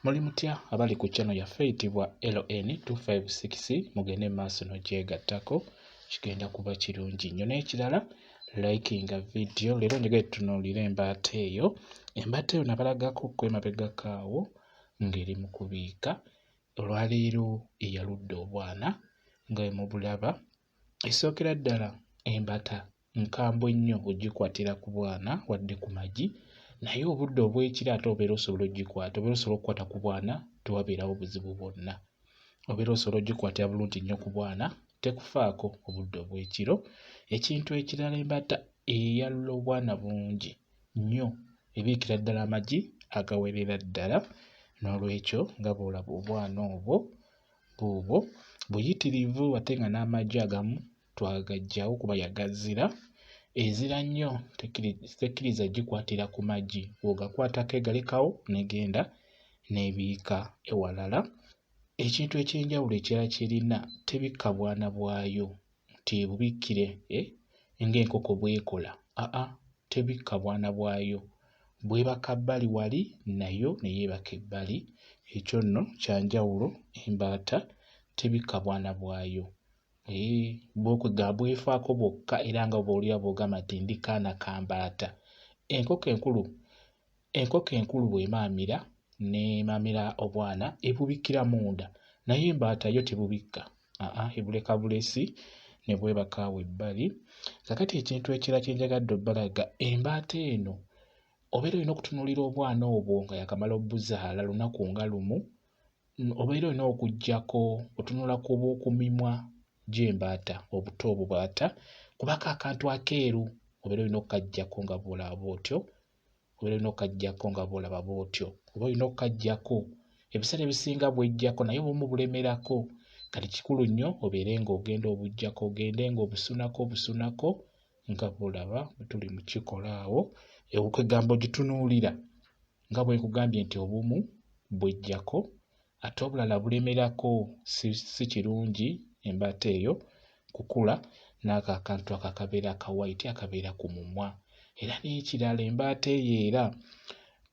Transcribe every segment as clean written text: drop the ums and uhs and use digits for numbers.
Muli mutya abali ku channel yaffe eyitibwa LN256? Mugende mu maaso n'ogyegattako, kigenda kuba kirungi nnyo. N'ekirala, likinga video. Leero njagala tutunuulire embaata eyo. Embaata eyo nabalagako ku emabegako awo ng'eri mu kubiika. Olwaleero eyaludde obwana nga bwe mubulaba. Esookera ddala, embata nkambwe nnyo ogikwatira ku bwana wadde ku magi, naye obudde obw'ekiro ate obeera osobola ogikwata, obeera osobola okukwata ku bwana, tewabeerawo buzibu bwonna. Obeera osobola ogikwatira bulungi nnyo ku bwana, tekufaako obudde obw'ekiro. Ekintu ekirala, embata eyalula obwana bungi nnyo, ebiikira ddala amagi agawerera ddala. N'olwekyo nga bw'olaba obwana obwo buubwo buyitirivu, ate nga n'amagi agamu twagaggyawo kuba yagazira. Ezira nnyo, tekkiriza gikwatira ku magi, bw'ogakwatako egalekawo n'egenda n'ebiika ewalala. Ekintu eky'enjawulo ekirala ky'erina, tebikka bwana bwayo nti ebubikkire ng'enkoko bw'ekola. Aa, tebikka bwana bwayo, bwebaka bbali wali nayo ne yeebaka ebbali. Ekyo nno kya njawulo, embaata tebikka bwana bwayo. Bwo kwegamba bwefaako bwokka, era nga bw'owulira bw'ogamba nti ndi kaana ka mbaata. Enkoko enkulu bw'emaamira n'emaamira obwana, ebubikkira munda, naye embaata yo tebubikka, aa, ebuleka bulesi ne bwebaka awo ebbali. Kaakati ekintu ekirala kye njagadde obbalaga, embaata eno obeera olina okutunuulira obwana obwo nga yaakamala obbuzaala lunaku nga lumu, obeera olina okuggyako otunula ku ku mimwa gy'embaata obuto obubaata, kubako akantu akeeru, obeera olina okukaggyako nga bw'olaba bw'otyo, obeera olina okukaggyako nga bw'olaba bw'otyo, oba olina okukaggyako. Ebiseera ebisinga bweggyako, naye obumu bulemerako. Kati kikulu nnyo obeere ng'ogenda obuggyako, ogende ng'obusunako obusunako nga bw'olaba bwe tuli mu kikola awo. Kwegamba ogitunuulira nga bwe nkugambye nti obumu bweggyako ate obulala bulemerako. Si kirungi embaata eyo kukula n'ako akantu ako akabeera aka white akabeera ku mumwa. Era n'ekirala, embaata eyo era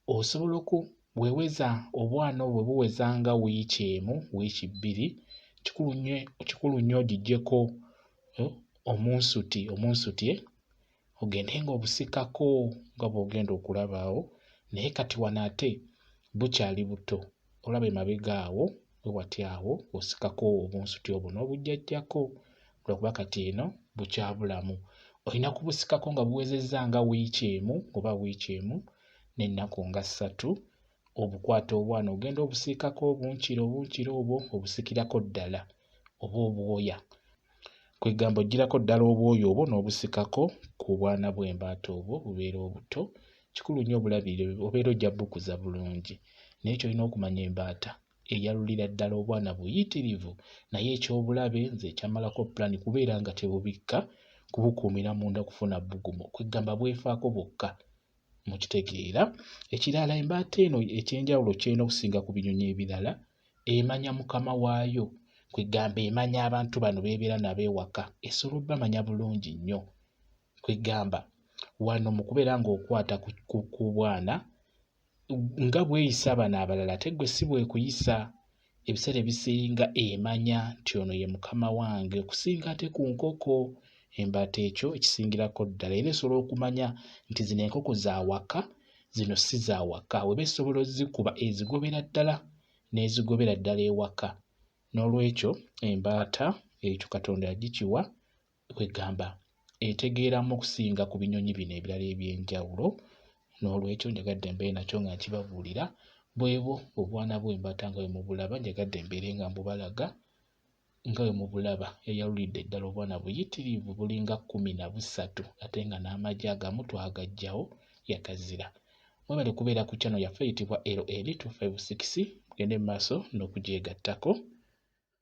osobola oku bw'eweza obwana obwo buweza nga wiiki 1, wiiki 2, kikulu nnyo ogiggyeko omunsuti, ogende ng'obusikako nga bw'ogenda okulaba awo. Naye kati wano ate bukyali buto, olaba emabega awo we wati awo osikako obunsuti obwo n'obuggyaggyako, lwakuba kati eno bukyabulamu. Olina kubusikako nga buwezezza nga wiiki 1 oba wiiki 1 n'ennaku nga 3. Obukwata obwana, ogenda obusiikako obunkira obunkira obwo, obusikirako ddala oba obwoya, kwegamba oggyirako ddala obwoya obwo n'obusikako ku bwana bw'embaata obwo bubeera obuto. Kikulu nnyo obulabirire, obeera ojja bukuza bulungi. Naye ky'olina okumanya, embaata eyalulira ddala obwana buyitirivu, naye ekyobulabe nze ekyammalako pulaani kubeera nga tebubikka, kubukuumira munda kufuna bbugumu, kwegamba bwefaako bwokka, mukitegeera. Ekirala, embaata eno ekyenjawulo ky'erina okusinga ku binyonyi ebirala, emanya mukama waayo, kwegamba emanya abantu bano b'ebeera nabo ewaka, esobola obbamanya bulungi nnyo. Kwegamba wano mu kubeera ng'okwata ku bwana, nga bw'eyisa bano abalala ate ggwe si bw'ekuyisa. Ebiseera ebisinga emanya nti ono ye mukama wange okusinga ate ku nkoko. Embaata ekyo ekisingirako ddala, era esobola okumanya nti zino enkoko za waka, zino si za waka. W'eba esobola ozzikuba, ezigobera ddala n'ezigobera ddala ewaka. Noolwekyo embaata ekyo Katonda yagikiwa, kwegamba etegeeramu okusinga ku binyonyi bino ebirala eby'enjawulo. Noolwekyo njagadde mbeere nakyo nga nkibabuulira. Bwebwo obwana bw'embaata nga bwe mubulaba, njagadde mbeere nga mbubalaga nga bwe mubulaba. Yayalulidde ddala obwana buyitirivu, bulinga 13, ate nga n'amagi agamu twagaggyawo, yagazira. Mwebale kubeera ku channel yaffe eyitibwa LN256, mugende mu maaso n'okugyegattako.